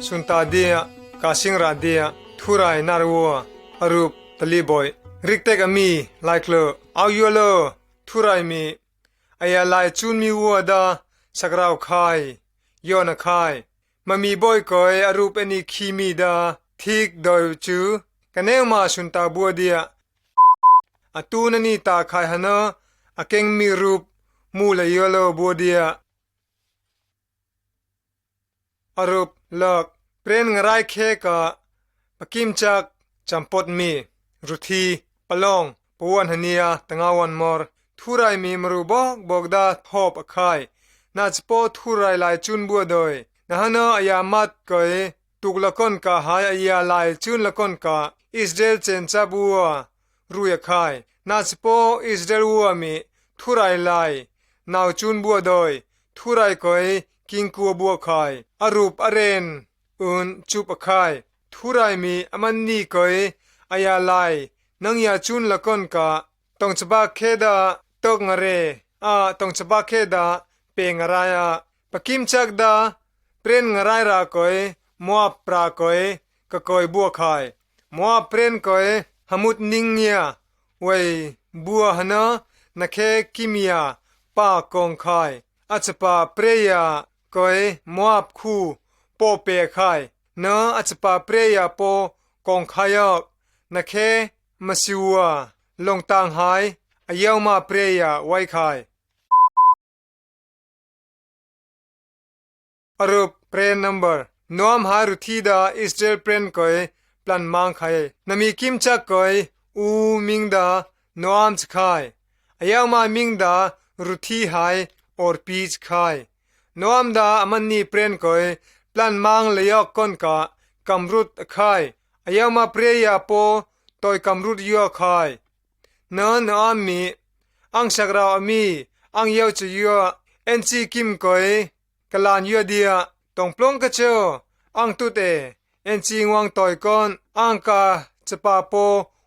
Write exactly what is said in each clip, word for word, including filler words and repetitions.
sunta dia, kasingra dia, thurai nar ua, arup taliboi. Riktek a mi, lai klok, au yua lo, thurai mi, aya lai chun mi ua da, sakrau khai, yona khai. Mami boi koi, arup eni khi mi da, thik doi chu, kaneu ma sunta bua dia. Atu nani ta khai hana, akeng mi rup, mu la yua lo bua dia. Arup lak, pren ngarai khe ka, pakimchak, champot mi, ruthi, palong, pawan hania, tangawan mor, thurai mi maru bok, bok da, thop akhai, na chapo thurai lai chun bua doi, na hana aya mat koi, tuk lakon ka hai aya lai chun lakon ka, Israel chen cha bua, rui akhai. Na chapo Israel ua mi thurai lai, nau chun bua doi, thurai koi, kingkua bua khai. Arup aren, un chup akhai. Thurai mi aman ni koi, aya lai, nang ya chun lakon ka, tong chaba khe da, tok ngare, a, tong chaba khe da, pe ngarai a. Pakimchak da, pren ngarai ra koi, Moab pra koi, ka koi bua khai. Moab pren koi, hamut ning ya, wai bua hana, na khe kimia, pa kong khai. A chapa preya koi, Moab khu, po pe khai. Na a chapa preya po, kong khai ok. Na khe masiua, longtang hai, a yauma preya, wai khai. Arup pren number. Noam hai ruthi da Israel pren koi plan mang khai. Na mi kimchak koi u ming da Noam chakhai. A yauma ming da ruthi hai Orpi chakhai. Noam da aman ni pren koi plan mang le yok kon ka kamrut akhai. A yauma preya po toi kamrut yua khai. Na Noam mi, ang sakrau a mi, ang yau chu yua, en chi kim koi, ka lan yua dia, tong plong ka cho, ang tute, en chi nguang toi kon, ang ka chapa po,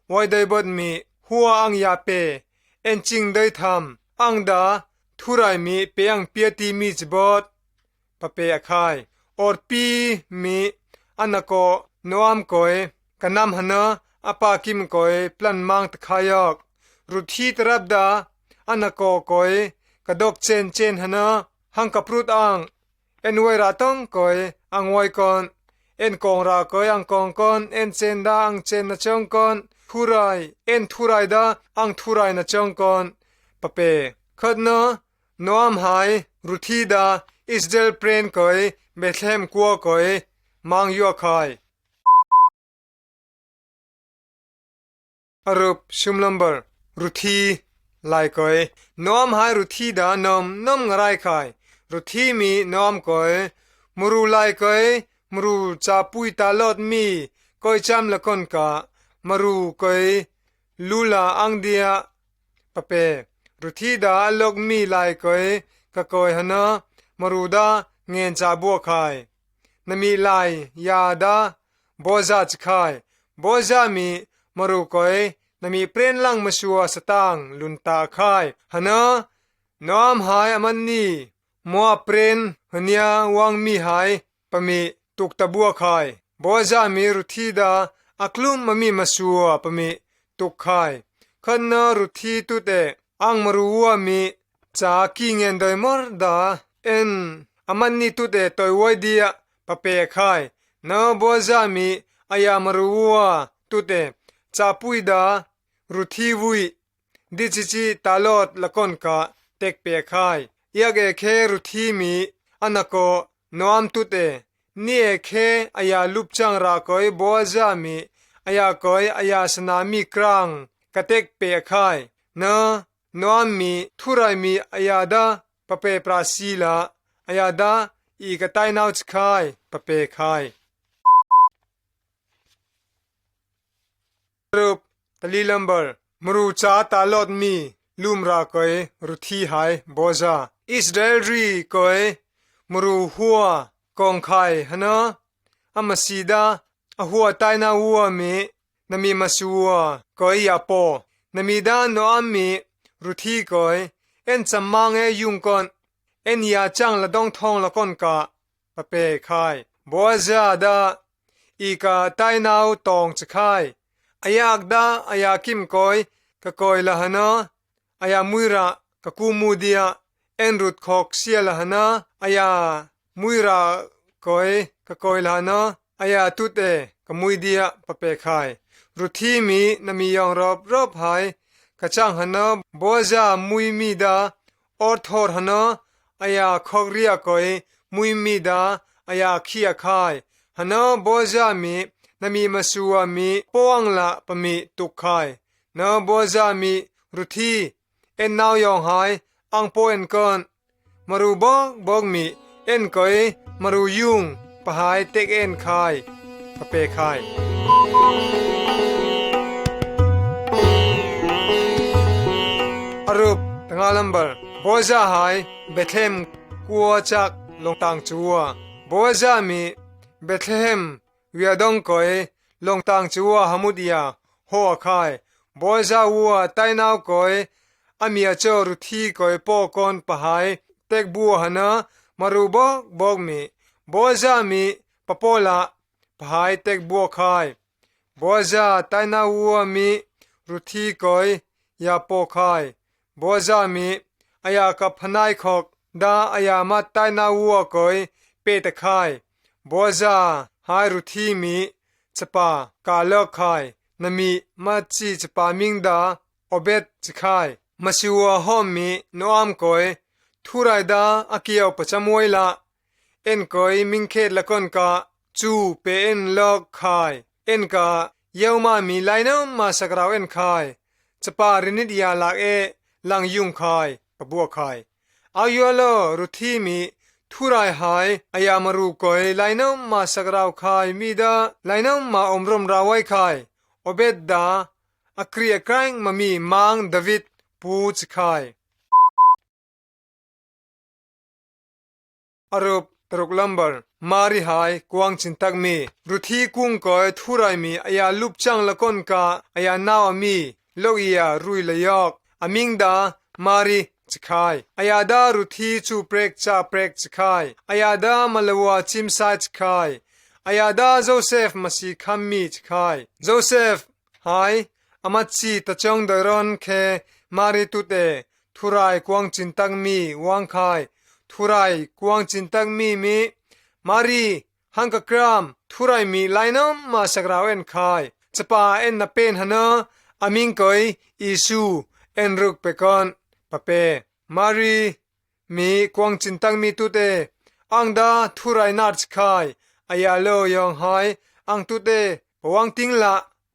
wai doi bot mi, hua ang ya pe, en ching doi tham, ang da, thurai mi, pe ang pia ti mi chibot. Pape akhai. Orpi mi a nako Noam koi, ka nam hana a pa kim koi plan mang ta khai yok. Ruthi tarap da a nako koi, ka dok chen chen hana hang kaprut ang. En wai ra tong koi, ang wai kon. En kong ra koi, ang kong kon. En chen da, ang chen na chong kon. Thurai, en thurai da, ang thurai na chong kon. Pape. Khat na, Noam hai, ruthi da, Israel pren koi, Bethlehem kua koi, mang yua khai. Arup sum number, ruthi lai koi. Noam hai ruthi da nom, nom ngarai khai. Ruthi mi Noam koi, maru lai koi, maru chapui ta lot mi, koi cham lakon ka, maru koi, lula ang dia, pape, ruthi da a lok mi lai koi, ka koi hana, maru da ngen cha bua khai. Na mi lai, ya da, Boaza chakhai. Boaza mi, maru koi, na mi pren lang masua satang, lunta khai. Hana, Noam hai aman ni, Moab pren, hania wang mi hai, pami tuk ta bua khai. Boaza mi ruthi da a klum mami masua pami tuk khai. Khat na ruthi tute ang maru ua mi cha ki ngen doi mor da en aman ni tute toi wai dia pape khai. Na Boaza mi aya maru ua tute chapui da ruthi vui di chichi ta lot lakon ka tek pe khai. Iak e khe ruthi mi a nako Noam tute. Ni e khe aya lupchang ra koi Boaza mi aya koi aya sana mi krang ka tek pe khai. Na Noam mi thurai mi aya da pape prasi la aya da i ka tainau chakhai pape khai. Rup, tali lambar, maru cha ta lot mi, lum ra koi, ruthi hai, Boaza. Israel ri koi, maru hua, kong khai, hana, a masi da, a hua taina ua mi, na mi masua, koi ya po. Na mi da Noam mi, ruthi koi, en chamang e yung kon, en ya chang la dong thong lakon ka, pape khai. Boaza da, i ka tainau tong chakhai. Aya akda, aya kim koi, ka koi la hana, aya muira ka kumu dia, en rut khok sia la hana, aya muira koi, ka koi la hana, aya tute ka mui dia papekhai. Ruthi mi na mi yong rop rop hai, ka chang hana, Boaza mui mi da, or thor hana, aya khok ria koi, mui mi da, aya khia khai. Hana Boaza mi, na mi masua mi, poang la pa mi tuk khai. Na Boaza mi, Ruthi, en nau yong hai, ang po en kon. Maru bok bok mi, en koi, maru yung, pa hai tek en khai, papekhai. Arup, tanga lambar, Boaza hai, Bethlehem kua chak longtang chua. Boaza mi, Bethlehem, wia dong koi, longtang chua hamut ia, hoa khai. Boaza ua tainau koi, a mi a cho Ruthi koi po kon pa hai, tek bua hana, maru bok bok mi. Boaza mi, pa po la, pa hai tek bua khai. Boaza tainau ua mi, Ruthi koi, ia po khai. Boaza mi, aya ka phanai khok, da aya mat tainau ua koi, pe ta khai. Boaza hai Ruthi mi, chapa, ka lok khai, na mi, mat chi chapa ming da, Obed chi khai. Masiua hom mi, Noam koi, thurai da, a kiau pa chamuai la, en koi ming khet la kon ka, chu pe en lok khai. En ka, yau ma mi lainam ma sakrau en khai. Chapa rinit ia lak e, lang yung khai, pa bua khai. Au yua lo, Ruthi mi, thurai hai, aya maru koi, lainam ma sakrau khai, mi da, lainam ma om rom rawai khai. Obed da, a kri a kraing ma mi mang David, pu chi khai. Arup, taruk lambar, Mari hai, kuang chintak mi. Ruthi kung koi, thurai mi, aya lup chang la kon ka, aya nau a mi, lok ia, rui la yok. A ming da, Mari, chi khai. Aya da Ruthi chu prek cha prek chi khai. Aya da malawa chim sai chi khai. Aya da Joseph masi kham mi chi khai. Joseph hai, a mat chi ta chong da ron khe, Mari tute, thurai kuang chintak mi, wang khai. Thurai kuang chintak mi mi, Mari, hang ka kram, thurai mi lainam ma sakrau en khai. Chapa en na pen hana, a ming koi, Isu, en ruk pe kon, pape. Mari, mi kuang chintak mi tute, ang da thurai nar chi khai, aya lo yong hai, ang tute, pa wang ting la,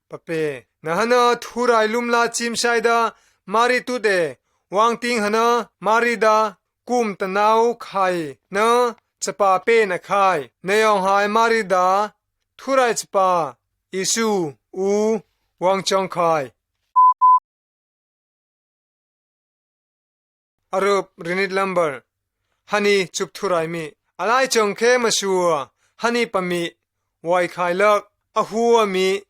pape. Na hana thurai lum la chim sai da, Mari tute, wang ting hana, Mari da, kum ta nau khai, na, chapa pe na khai, na yong hai Mari da, thurai chapa, Isu, u, wang chong khai. Arup rinit lambar. Hani chup thurai mi. Alai chong khe masua. Hani pa mi. Wai khai lak. A hua mi.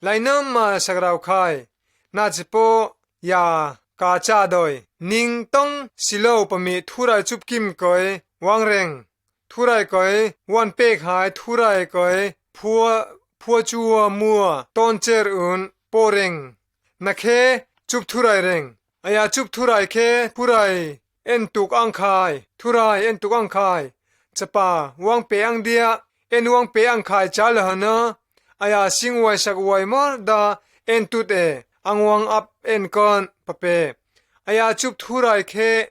Lainam ma sakrau khai. Na chi po. Ya. Ka cha doi. Ning tong silo pa mi thurai chup kim koi. Wang reng. Thurai koi, wan pek hai thurai koi, phua, phua chua mua, ton cher un, po reng. Na khe, chup thurai reng. Aya chup thurai khe, thurai, en tuk ang khai, thurai, en tuk ang khai. Chapa, wang pe ang dia, en wang pe ang khai cha la hana. Aya sing wai sak wai mar da, en tut e, ang wang ap en kon, pape. Aya chup thurai khe,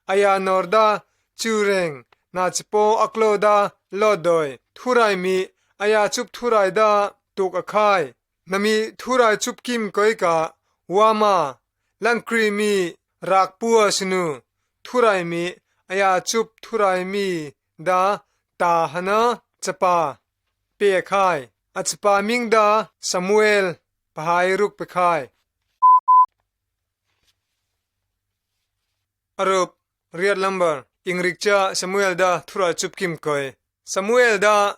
aya nor da, chu reng, na chi po a klo da, lo doi, thurai mi, aya chup thurai da, tuk a khai. Na mi thurai chup kim koi ka, wama, langkri mi, rak pua sunu, thurai mi, aya chup thurai mi da, ta hana, chapa, pe a khai. A chapa ming da, Samuel, pa hai ruk pe khai. Arup, riat lambar, ing rik cha Samuel da thurai chup kim koi. Samuel da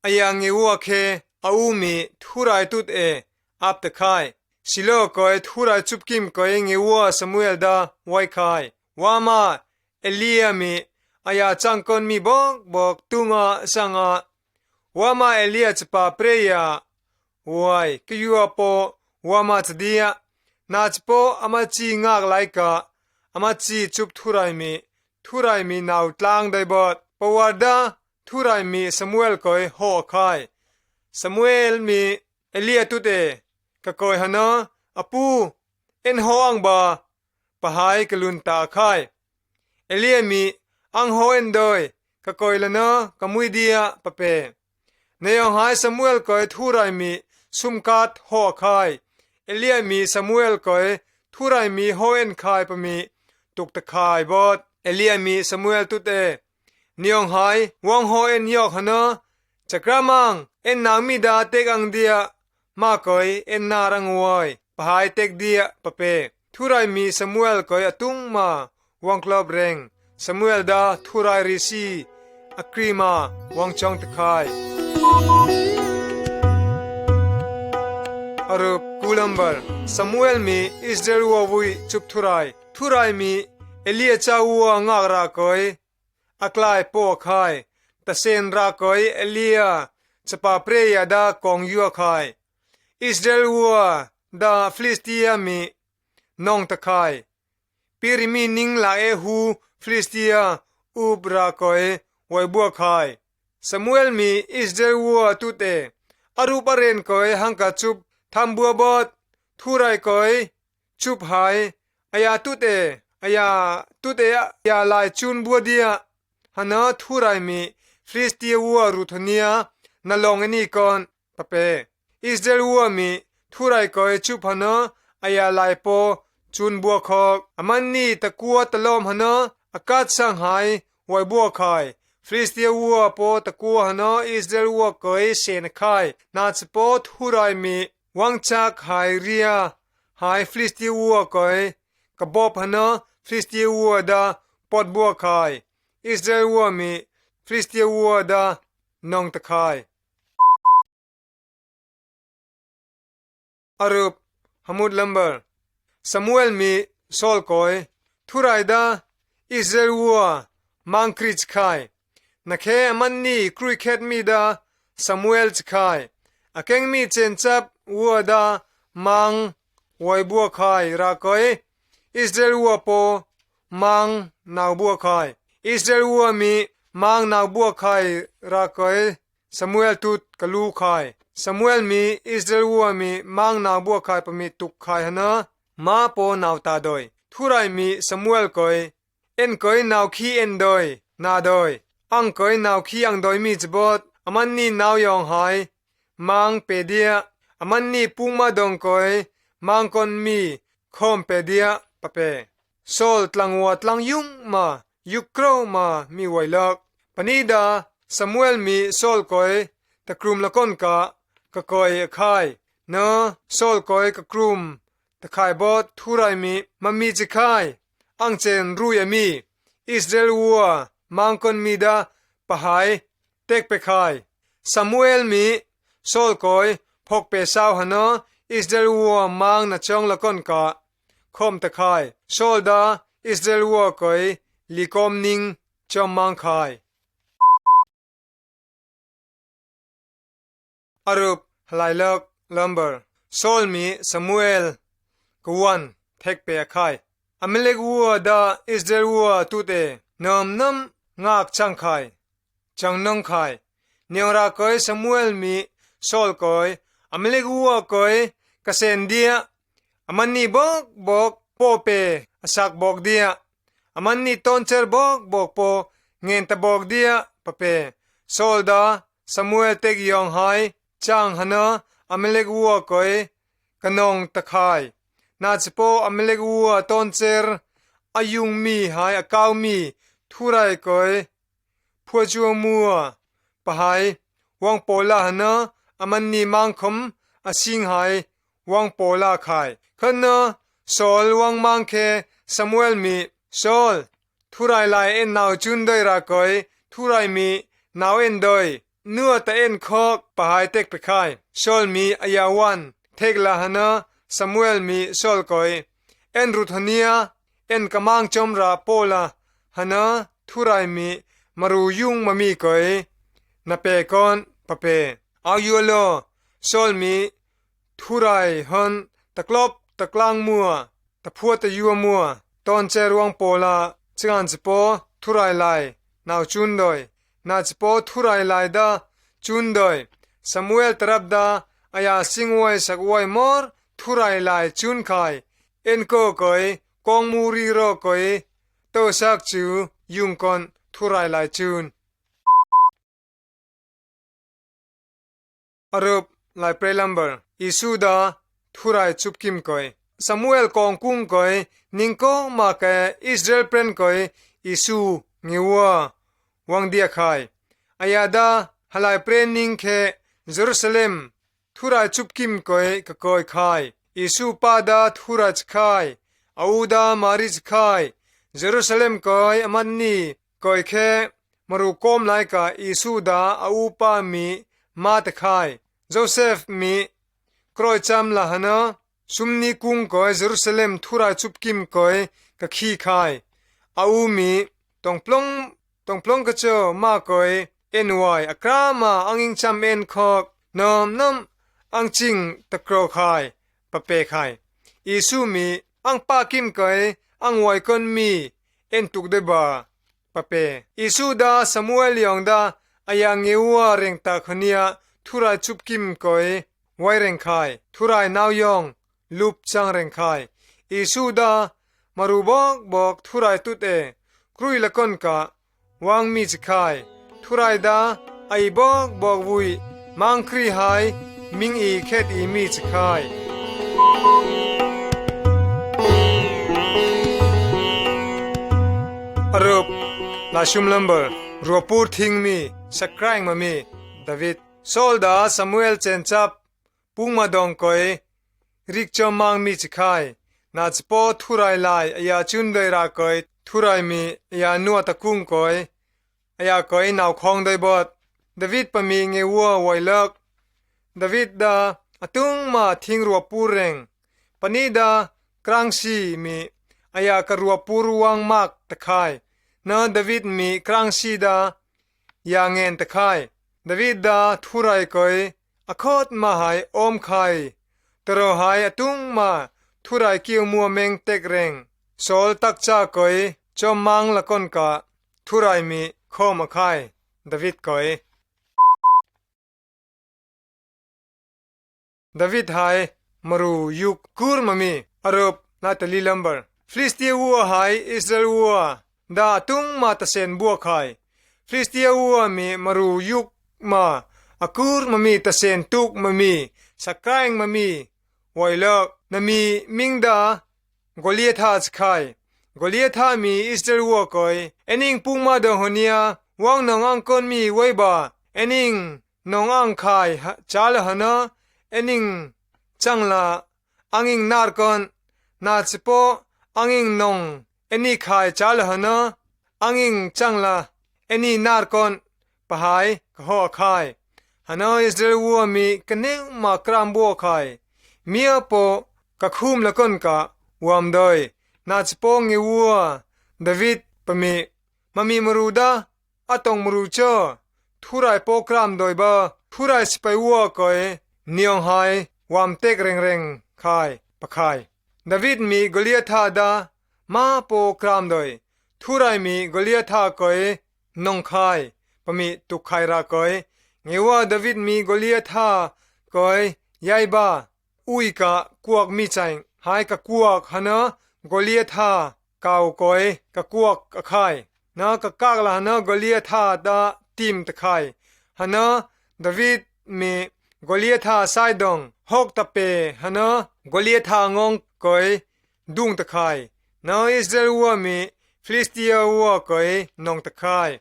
aya nge ua khe a u mi thurai tut e ap ta khai. Silo koi thurai chup kim koi nge ua Samuel da wai khai. Wama Elia mi aya chang kon mi bok bok tunga sanga Uama Elia chapa preia uai keyuapô uama chadia, nachipo ama chi ngâk laika, ama chi chup thuraimi, thuraimi nau tlângdai bât. Pauarda thuraimi Samuel koi hawh khai. Samuel mi Elia tute, ka koi hana, a pu, en haw ang ba, pahai ka lun ta khai. Elia mi, ang haw en doi, ka koi lana ka mui dia, pape. Nayawng hai Samuel koi thuraimi sumkat haw khai. Elia mi Samuel koi thuraimi haw en khai pami tuk ta khai bât. Elia mi Samuel tute, nayawng hai wang haw en yawk hana, chakra mang en nang mi da tek ang dia, ma koi en nar ang uai, pahai tek dia, pape. Thuraimi Samuel koi a tung ma wang klop reng. Samuel da thurai risi a kri ma wang chawng ta khai. Arup, ku lambar. Samuel mi Israel ua vui chup thurai. Thuraimi Elia cha ua ngâk ra koi a klai pô khai. Tasen ra koi Elia chapa preia da kong yua khai. Israel ua da Philistia mi nong ta khai. Piri mi ning la e hu Philistia up ra koi uai bua khai. Samuel mi Israel ua tute, arup aren koi hangka chup tham bua bât, thurai koi chup hai, aya tute, aya tute, aya lai chun bua dia, hana thuraimi Philistia ua rut hania, na long e ni kon, pape. Israel ua mi thurai koi chup hana, aya lai pô chun bua khawk. Aman ni takua talawm hana, a kat sang hai uai bua khai. Philistia ua pô takua hana Israel ua koi sen khai. Nachipo thuraimi wang chak hai ria hai Philistia ua koi ka bop hana, Philistia ua da pot bua khai. Israel ua mi Philistia ua da nong ta khai. Arup, hamut lambar. Samuel mi Saul koi thurai da Israel ua mang kri chi khai. Na khe aman ni krui khet mi da Samuel chi khai. A keng mi chen chap ua da mang uai bua khai ra koi Israel ua pô mang nau bua khai. Israel ua mi mang nau bua khai ra koi Samuel tut ka lu khai. Samuel mi Israel ua mi mang nau bua khai pami tuk khai hana, ma pô nau ta doi. Thurai mi Samuel koi, en koi nau khi en doi, na doi. Ang koi nau khi ang doi mi chi bât, aman ni nau yawng hai mang pe dia, aman ni pung ma dong koi mang kon mi khawm pe dia, pape. Saul tlang ua tlang yung ma, yuk krô ma mi uai lak. Pani da Samuel mi Saul koi ta krum la kon ka, ka koi a khai. Na Saul koi ka krum ta khai bât thurai mi ma mi chi khai. Ang chen rui a mi Israel ua mang kon mi da pahai tek pe khai. Samuel mi Saul koi phok pe sau hana Israel ua mang na chawng la kon ka khawm ta khai. Saul da Israel ua koi likawm ning chawm mang khai. Arup, halai lak lambar. Saul mi Samuel ka wan thek pe a khai. Amalek ua da Israel ua tute nâm nâm ngak chang khai, chang nong khai. Niyawng ra koi Samuel mi Saul koi, Amalek ua koi ka sen dia, aman ni bawk bawk pô pe a sak bawk dia, aman ni tawmcher bawk bawk pô ngen ta bawk dia, pape. Saul da Samuel tek yawng hai chang hana Amalek ua koi ka nong ta khai. Na chi pô Amalek ua tawmcher a yung mi hai a kau mi thurai koi phua chua mua pahai wang pawla hana, aman ni mang khawm a sing hai wang pawla khai. Khan na Saul wang mang khe Samuel mi, Saul, thurai lai en nau chun doi ra koi, thurai mi nau en doi, nua ta en khawk, pahai tek pe khai. Saul mi a ya wan thek la hana Samuel mi Saul koi, en rut hania, en ka mang chom ra pawla hana thurai mi maru yung ma mi koi na pe kon, pape. Auyualo, Saul mi thurai hon taklop taklang mua, taphuat tayua mua, tonche ruang pawla ching an chipaw thurai lai nao chun doi, na chipaw thurai lai da chun doi, Samuel tarap da aya singwai sakwai mor thurai lai chun khai, en ko koi, kong muri ro koi, to sak chu, yung kon thurai lai chun. Arup, lai pre lambar, Isu da thurai chupkim koi. Samuel kong kung koi, ning ko ma ke Israel pren koi, Isu ngiua wang dia khai. Aya da halai pre ning khe Jerusalem thurai chupkim koi ka koi khai. Isu pa da thurai chi khai. A u da Mari chi khai. Jerusalem koi aman ni koi khe Maru kom lai ka Isu da a u pa mi ma ta khai. Joseph mi kroi cham la hana, sum ni kung koi Jerusalem thurai chupkim koi ka khi khai. A u mi tongplong, tongplong ka cho ma koi en wai a kra ma ang ing cham en khok, nom nom ang ching ta kro khai, pape khai. Isu mi ang pa kim koi ang wai kon mi en tuk de ba, pape. Isu da Samuel yong da aya ngiua reng ta khania thurai chupkim koi wai reng khai. Thurai nao yong lup chang reng khai. Isu da Maru bok bok thurai tut e krui la kon ka wang mi chi khai. Thurai da a i bok bok vui mang kri hai ming i khet i mi chi khai. Arup, lai sum lambar, ruapur thing mi, sakraing ma mi, David. Saul da Samuel chen chap pung ma dong koi rik cho mang mi chi khai. Na chipaw thurai lai aya chun doi ra koi thurai mi aya nua ta kung koi, aya koi nao khong doi bot. David pa mi ngiua wai lok. David da a tung ma thing ruapur reng. Pani da krangsi mi aya ka ruapur wang mak ta khai. Na David mi krangsi da ya ngen ta khai. David da thurai koi a khot ma hai om khai. Taro hai a tung ma thurai kiu mua meng tek reng. Saul tak cha koi cho mang la kon ka thurai mi khom a khai. David koi. David hai Maru yuk kur ma mi. Arup, lai ta li lambar. Filistia ua hai Israel ua da a tung ma ta sen bua khai. Filistia ua mi Maru yuk ma a kur ma mi ta sen tuk ma mi, sakraing ma mi. Wai lok, na mi ming da Goliatha chi khai. Goliatha mi Israel ua koi, en ing pung ma dong honia wang nong ang kon mi wai ba, en ing nong ang khai cha la hana, en ing chang la ang ing nar kon. Na chipaw ang ing nong en i khai cha la hana, ang ing chang la en i nar kon, pahai ka ho a khai. Hana Israel ua mi ka neu ma kram bua khai. Mia po ka khum la kon ka wam doi. Na chipaw ngiua David pa mi, ma mi Maru da a tong Maru cho thurai po kram doi ba, thurai sipai ua koi niong hai wam tek reng reng khai, pakhai. David mi Goliatha da ma po kram doi. Thurai mi Goliatha koi nong khai, pa mi tuk khai ra koi. Ngiua David mi Goliatha koi yai ba, ui ka kuak mi chaing hai ka kuak hana Goliatha kau koi ka kuak a khai. Na ka kak la hana Goliatha da tim ta khai. Hana David mi Goliatha sai dong hok ta pe hana Goliatha ngong koi dung ta khai. Na Israel ua mi Filistia ua koi nong ta khai.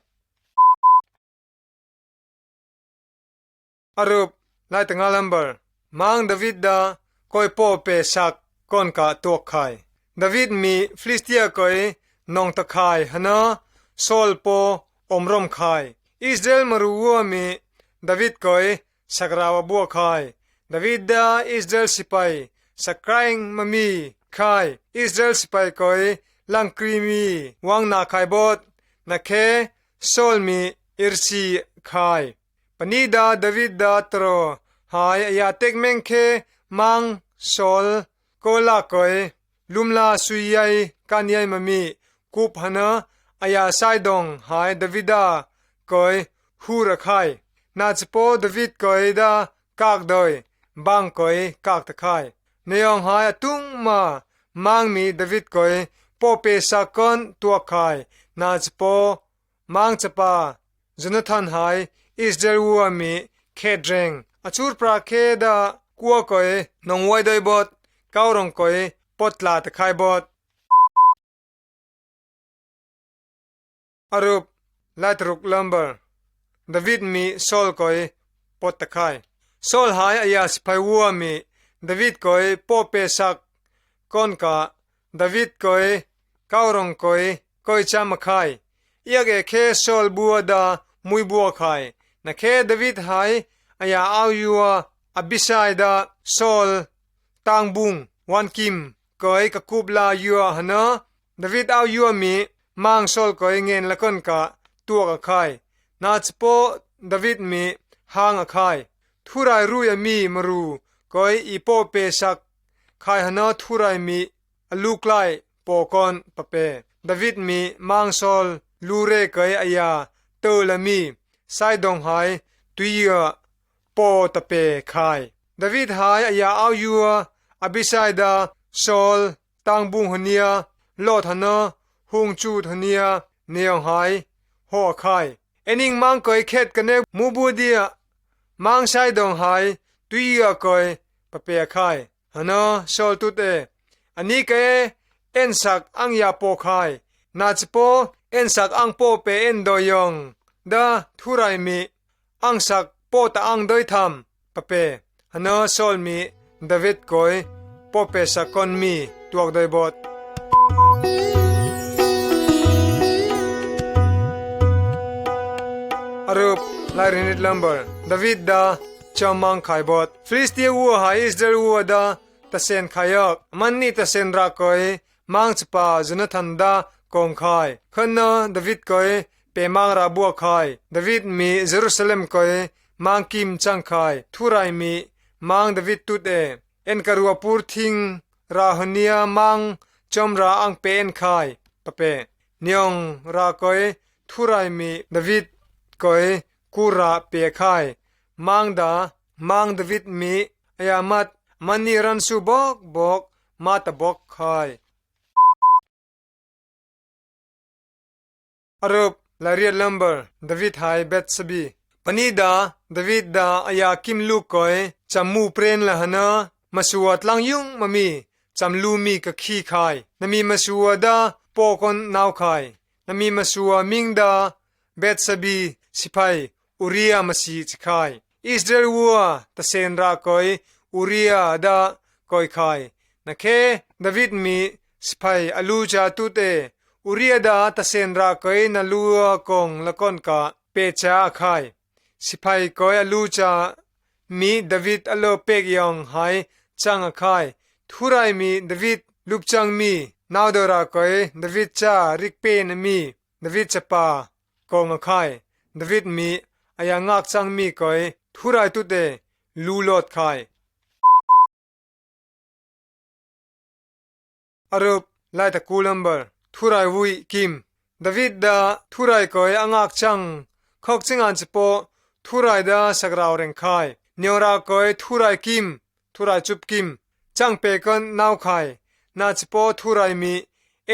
Arup, lai ta nga lambar. Mang David da koi po pe sak kon ka tuak khai. David mi Filistia koi nong ta khai hana Saul po om rom khai. Israel Maru ua mi David koi sakrau a bua khai. David da Israel sipai sakraing ma mi khai. Israel sipai koi langkri mi wang na khai bot. Na khe Saul mi irsi khai. Pani da David da tro hai aya tek mengkhe mang Saul ko la koi lumla sui yai kan yai mami kup hana aya saidong hai David a koi hur a khai. Na chapo David koi da kak doi bang koi kak ta khai. Nayong hai atung ma mang mi David koi po pesak kon tuak khai. Na chapo mang chapa Jonathan hai Israel ua mi khet reng a chur pra khe da kua koi nong wai doi bot kau rong koi pot la ta khai bot. Arup, laitruk lambar. David mi Saul koi pot ta khai. Saul hai aya sipai ua mi David koi po pesak kon ka David koi kau rong koi koi cham a khai. Iak e khe Saul bua da mui bua khai. Na khe David hai aya au yua Abisai da Saul tangbung wan kim koi ka kup la yua hana David au yua mi mang Saul koi ngen la kon ka tuak a khai. Na chapo David mi hang a khai. Thurai rui a mi maru koi i po pesak khai hana thurai mi a luklai po kon pape. David mi mang Saul lu re koi aya to la mi saidong hai tui a po ta pe khai. David hai aya au yua Abisai da Saul tangbung hania lot hana hung chut hania nayong hai ho a khai. Ening mang koi khet ka ne mu bu dia mang saidong hai tui a koi pape a khai. Hana Saul tut e. Ani ka e ensak ang ya po khai. Na chapo ensak ang po pe en doi yong da thurai mi ang sak po ta ang doi tham pape. Hana Saul mi David koi po pesak kon mi tuak doi bot. Arup, lairinit lambar. David da cham mang khai bot. Filistia ua hai Israel ua da tasen khai ak. Aman ni tasen ra koi mang chapa Jonathan da kong khai. Khanna David koi pe mang ra bua khai. David mi Jerusalem koi mang kim chang khai. Thurai mi mang David tut e. En ka rua pur thing ra hania mang chom ra ang pe en khai. Pape. Niong ra koi thurai mi David koi kur ra pe khai. Mang da mang David mi aya mat aman ni ran su bok bok mata bok khai. Arup, lairiat lambar, David hai Betsabi. Pani da David da aya kim luk koi cham mu pren la hana masua tlang yung mami cham lu mi ka khi khai. Nami masua da po kon nau khai. Nami masua ming da Betsabi sipai Uria masi chi khai. Israel ua tasen ra koi Uria da koi khai. Na khe David mi sipai a lu cha tut e. Uria da tasen ra koi na lua kong la kon ka pe cha a khai. Sipai koi a lu cha mi David a lo pek yong hai chang a khai. Thurai mi David lup chang mi nau do ra koi David cha rik pe na mi David chapa kong a khai. David mi aya ngak chang mi koi thurai tut e lu lot khai. Arup, laita ku lambar, thurai vui kim. David da thurai koi a ngak chang khok chingan chapo thurai da sak rau reng khai. Niong ra koi thurai kim, thurai chup kim chang pe kon nau khai. Na chapo thurai mi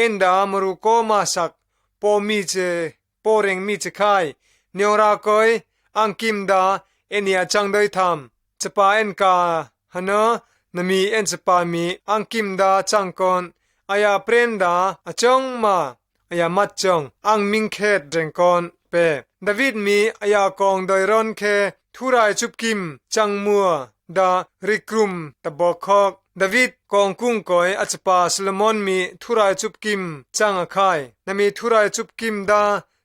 en da maru ko ma sak po mi che po reng mi chi khai. Niong ra koi ang kim da en ia chang doi tham. Chapa en ka hana nami en chapa mi ang kim da chang kon. Aya pren da a chong ma aya mat chong ang ming khet reng kon pe. David mi aya kong doi ron khe thurai chup kim chang mua da rik krum ta bok khok. David kong kung koi a chapa Solomon mi thurai chup kim chang a khai. Nami thurai chup kim da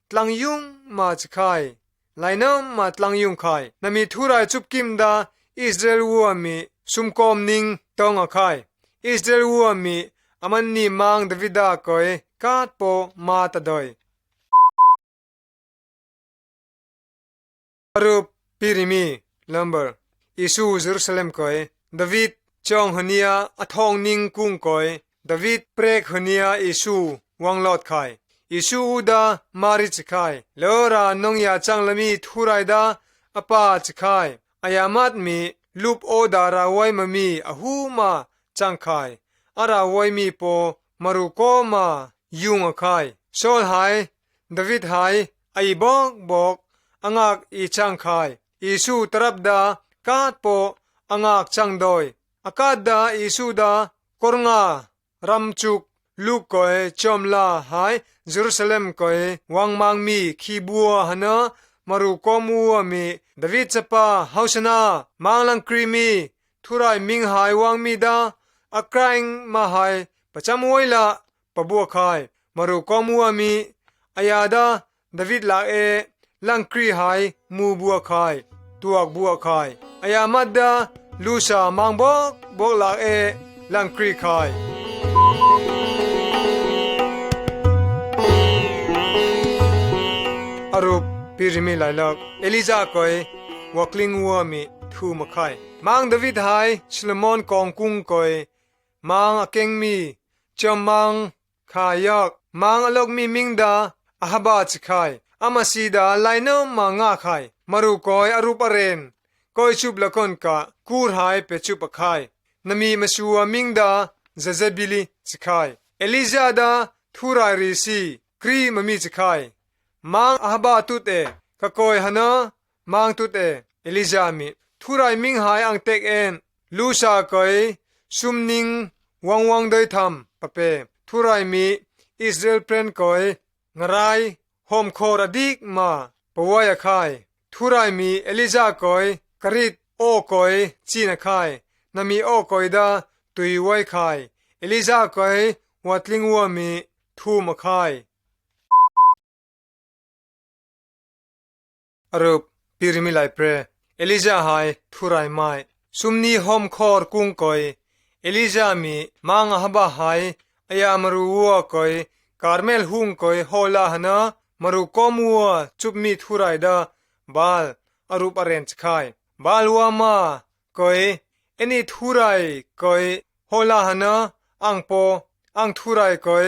tlang yung ma chi khai. Lainam ma tlang yung khai. Nami thurai chup kim da Israel ua mi sum kom ning tong a khai. Israel ua mi aman ni mang David a koi kat po ma ta doi. Arup, Pirimi, lambar. Isu Jerusalem koi, David chong hania a thong ning kung koi, David prek hania Isu wang lot khai. Isu uda Mari chikhai. Lora nong ya chang lami thurai da a pa chikhai. Aya mat mi lup oda rawai mami a hu ma chang khai. A rawai mi po maru ko ma yung a khai. Saul hai, David hai, a i bok bok, a ngak i chang khai. Isu tarap da, kat po, a ngak chang doi. A kat da, Isu da, kor nga, ram chuk, luk koi, chom la hai, Jerusalem koi, wang mang mi, khi bua hana, maru ko mua mi, David chapa, Hosana, mang lang kri mi, thurai ming hai wang mi da, a kraing ma hai, pacham wai la, pabua khai. Maru ko mua mi, aya da, David lak e, lang kri hai, mu bua khai, tuak bua khai. Aya mat da, lusa mang bok, bok lak e, lang kri khai. Arup, pirimi lailak, Elija koi, wakling ua mi, thu ma khai. Mang David hai, Solomon kong kung koi, mang a keng mi, chom mang, kha yak, mang a lok mi ming da, Ahaba chikhai. Ama si da, lai no ma nga khai. Maru koi, arup aren. Koi chup lakon ka, kur hai pe chup a khai. Na mi masua ming da, Jezebili chikhai. Elija da, thurai ri si, kri mami chikhai. Mang Ahaba tut e, ka koi hana, mang tut e, Elija mi. Thurai ming hai ang tek en, lusa koi, sum ning, wang wang doi tham, pape. Thurai mi, Israel pren koi, ngarai, hom khor a dik ma, pawai a khai. Thurai mi, Elija koi, karit, o koi, chin a khai. Na mi o koi da, tui wai khai. Elija koi, watling ua mi, thum a khai. Arup, pirimi lai pre. Elija hai, thurai mai. Sum ni hom khor kung koi. Elija mi, mang Ahaba hai, aya maru ua koi, Karmel hung koi, hola hana, maru ko mua, chup mi thurai da, Baal, arup aren chikhai. Baal ua ma, koi, eni thurai koi, hola hana, ang po, ang thurai koi,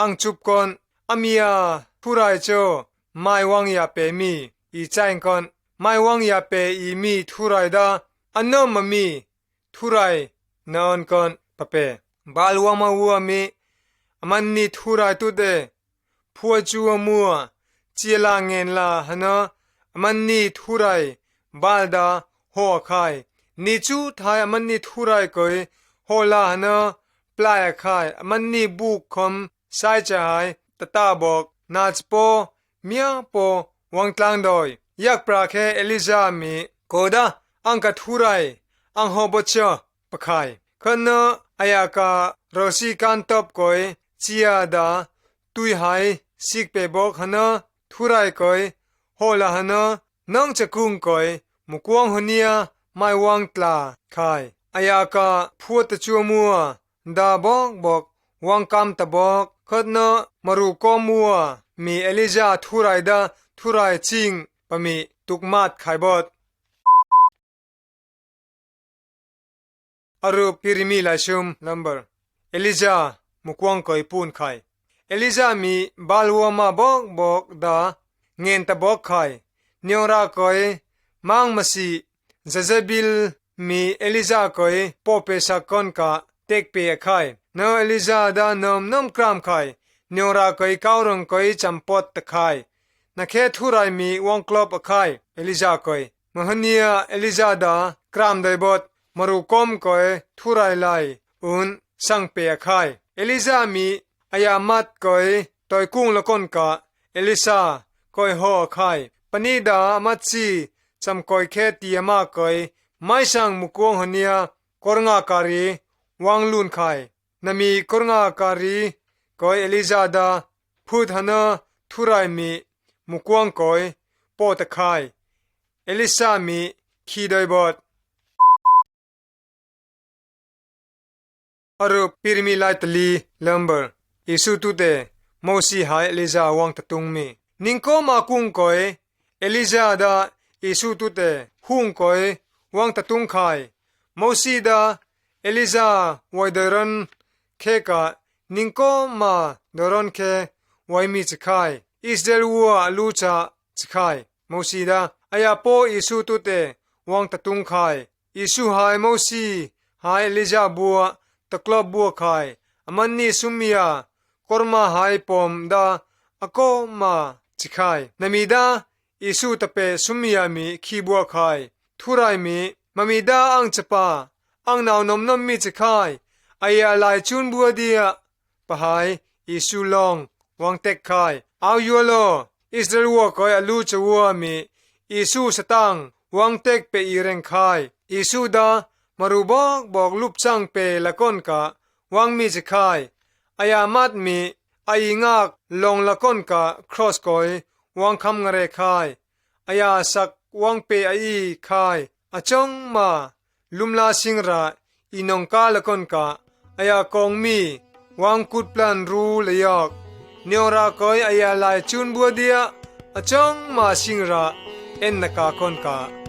ang chup kon, a mi a thurai cho, mai wang ya pe mi, i chaing kon, mai wang ya pe i mi thurai da, a no mami, thurai, na on kon, pape. Baal ua ma ua mi, a man ni thurai tut e, phua chua mua, chia la ngen la hana, a man ni thurai, Baal da, ho a khai. Ni chu thai a man ni thurai koi, hola hana, plai a khai. A man ni buk khom, sai cha hai, tata bok, na chpo, mia po, wang tlang doi. Yak pra khe Elija mi, ko da, ang ka thurai, ang ho bo cha, pakhai. Khana, aya ka, rosi kan top koi, chia da, tui hai, sik pe bok hana, thurai koi, hola hana, nong chakung koi, mukuang honia, mai wang tla, khai. Aya ka, phua ta chua mua, da bok bok, wang kam ta bok, khotna, maru ko mua, mi Elija thurai da, thurai ching, pami, tuk mat khai bot. Arup pirimi lai sum lambar. Elija mukuang koi pun khai. Elija mi Baal ua ma bok bok da ngen ta bok khai. Niong ra koi mang masi Jezebil mi Elija koi po pe sak kon ka tek pe a khai. No Elija da nom nom kram khai. Niong ra koi kau rong koi cham pot ta khai. Na khe thurai mi wang klop a khai, Elija koi. Mahania Elija da kram dai bot, maru kom koi thurai lai, un sang pe a khai. Elija mi aya mat koi, toi kung la kon ka, Elisa koi ho a khai. Pani da mat si, cham koi khe ti ama koi, mai sang mukuang hania, kor nga kari, wang lun khai. Na mi kor nga kari, koi Elija da, phut hana thurai mi, mukuang koi, po ta khai. Elisa mi, khi doi bot. Arup pirimi lai tali lambar. Isu tute, Mosi hai Elija wang ta tung mi. Ning ko ma kung koi, Elija da Isu tute hung koi wang tatung khai. Mosi da Elija wai doiron khe ka ning koma doiron khe wai mi chi khai. Israel ua a lu cha chi khai. Mosi da aya po Isu tute wang tatung khai. Isu hai Mosi hai Elija bua taklop bua khai. Aman ni sumia korma hai pom da a koma chi khai. Nami da Isu tape sumia mi khi bua khai. Thurai mi mami da ang chapa ang nau nom nom mi chi khai. Aya lai chun bua dia pahai Isu long wang tek khai. Au yua lo Israel ua koi a lu cha ua mi Isu satang wang tek pe i reng khai. Isu da maru bok bok lup chang pe lakon ka wang mi chi khai. Aya mat mi a i ngak long lakon ka cross koi wang kham ngare khai. Aya sak wang pe a i khai. A chong ma lumla singra i nong ka lakon ka aya kong mi wang kut plan ru la yok. Niong ra koi aya lai chun bua dia a chong ma singra en na ka kon ka.